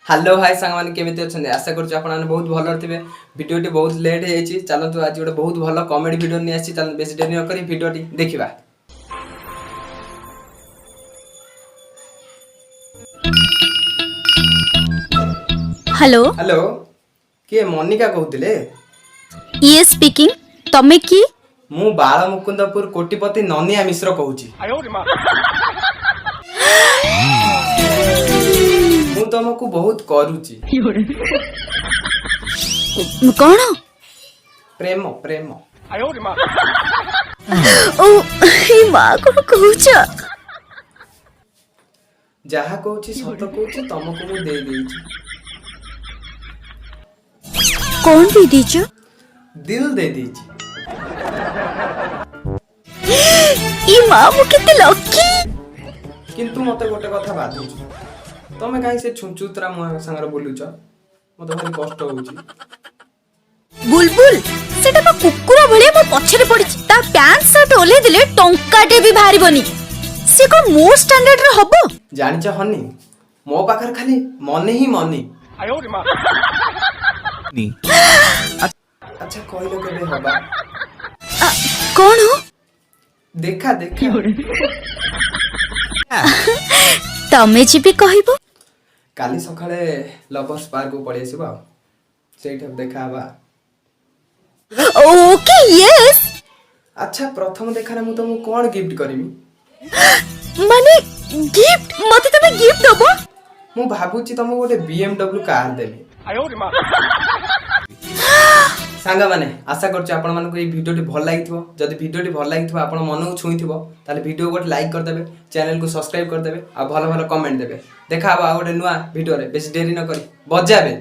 Hello high ସାଙ୍ଗମାନେ, କେମିତି ଅଛନ୍ତି? ଆଶା କରୁଛି ଆପଣମାନେ ବହୁତ ଭଲରେ ଥିବେ। ଭିଡ଼ିଓଟି ବହୁତ ଲେଟ୍ ହେଇଯାଇଛି। ଚାଲନ୍ତୁ, ଆଜି ଗୋଟେ ବହୁତ ଭଲ କମେଡି ଭିଡ଼ିଓ ନେଇ ଆସିଛି। ଚାଲନ୍ତୁ, ବେଶୀ ଡେରି ନ କରି ଭିଡ଼ିଓଟି ଦେଖିବା। ହ୍ୟାଲୋ। ହ୍ୟାଲୋ, କିଏ, ମନିକା କହୁଥିଲେ? Yes, speaking. ତମେ କି? ମୁଁ ବାଳମୁକୁନ୍ଦପୁର କୋଟିପତି ନନିଆ ମିଶ୍ର କହୁଛି। ମୁଁ ତମକୁ ବହୁତ କରୁଛି। କଣ? ପ୍ରେମ, ପ୍ରେମ। ଓ ଏ ମା, କଣ କହୁଛ? ଯାହା କହୁଛି ସତ କହୁଛି। ତମକୁ ମୁଁ ଦେଇ ଦେଇଛି। କଣ ଦେଇ ଦେଇଛ? ଦିଲ ଦେଇ ଦେଇଛି। ଇ ମା, ମୁଁ କେତେ ଲକି! କିନ୍ତୁ ମତେ ଗୋଟେ କଥା ବାଧୁଛି। ତମେ କାହିଁ ସେ ଛୁଞ୍ଚୁତରା ମୁହଁ ସାଙ୍ଗରେ ବୁଲୁଛ? ମତେ ଭାରି କଷ୍ଟ ହଉଛି। ବୁଲବୁଲ? ସେଟା ବା କୁକୁର ଭଳିଆ ମୋ ପଛରେ ପଡିଛି। ତା ପ୍ୟାଣ୍ଟ ସାର୍ଟ ଓହ୍ଲେଇ ଦେଲେ ଟଙ୍କାଟେ ବି ବାହାରିବନି। ସେ କଣ ମୋ ଷ୍ଟାଣ୍ଡାର୍ଡ ର ହବ? ଜାଣିଛ ହନି, ମୋ ପାଖରେ ଖାଲି ମନି ହିଁ ମନି। ଆଚ୍ଛା କହିଲ, କେବେ ହବା? କଣ? ଦେଖା, ଦେଖା। ତମେ ଯିବି କହିବ। କାଲି ସକାଳେ ଲଭର୍ସ ପାର୍କକୁ ପଳେଇ ଆସିବ, ଆଉ ସେଇଠି ଦେଖା ହବା। Okay, Yes. ଆଚ୍ଛା, ପ୍ରଥମ ଦେଖାରେ ମୁଁ ତମକୁ କଣ ଗିଫ୍ଟ କରିବି? ମାନେ ଗିଫ୍ଟ? ମତେ ତମେ ଗିଫ୍ଟ ଦବ? ମୁଁ ଭାବୁଛି ତମକୁ ଗୋଟେ BMW car ଦେବି। ସାଙ୍ଗମାନେ, ଆଶା କରୁଛି ଆପଣମାନଙ୍କୁ ଏଇ ଭିଡ଼ିଓଟି ଭଲ ଲାଗିଥିବ। ଯଦି ଭିଡ଼ିଓଟି ଭଲ ଲାଗିଥିବ, ଆପଣ ମନକୁ ଛୁଇଁଥିବ, ତାହେଲେ ଭିଡ଼ିଓ ଗୋଟେ ଲାଇକ୍ କରିଦେବେ, ଚ୍ୟାନେଲକୁ ସବସ୍କ୍ରାଇବ୍ କରିଦେବେ ଆଉ ଭଲ ଭଲ କମେଣ୍ଟ ଦେବେ। ଦେଖା ହବ ଆଉ ଗୋଟେ ନୂଆ ଭିଡ଼ିଓରେ। ବେଶୀ ଡେରି ନ କରି ବଜାବେ।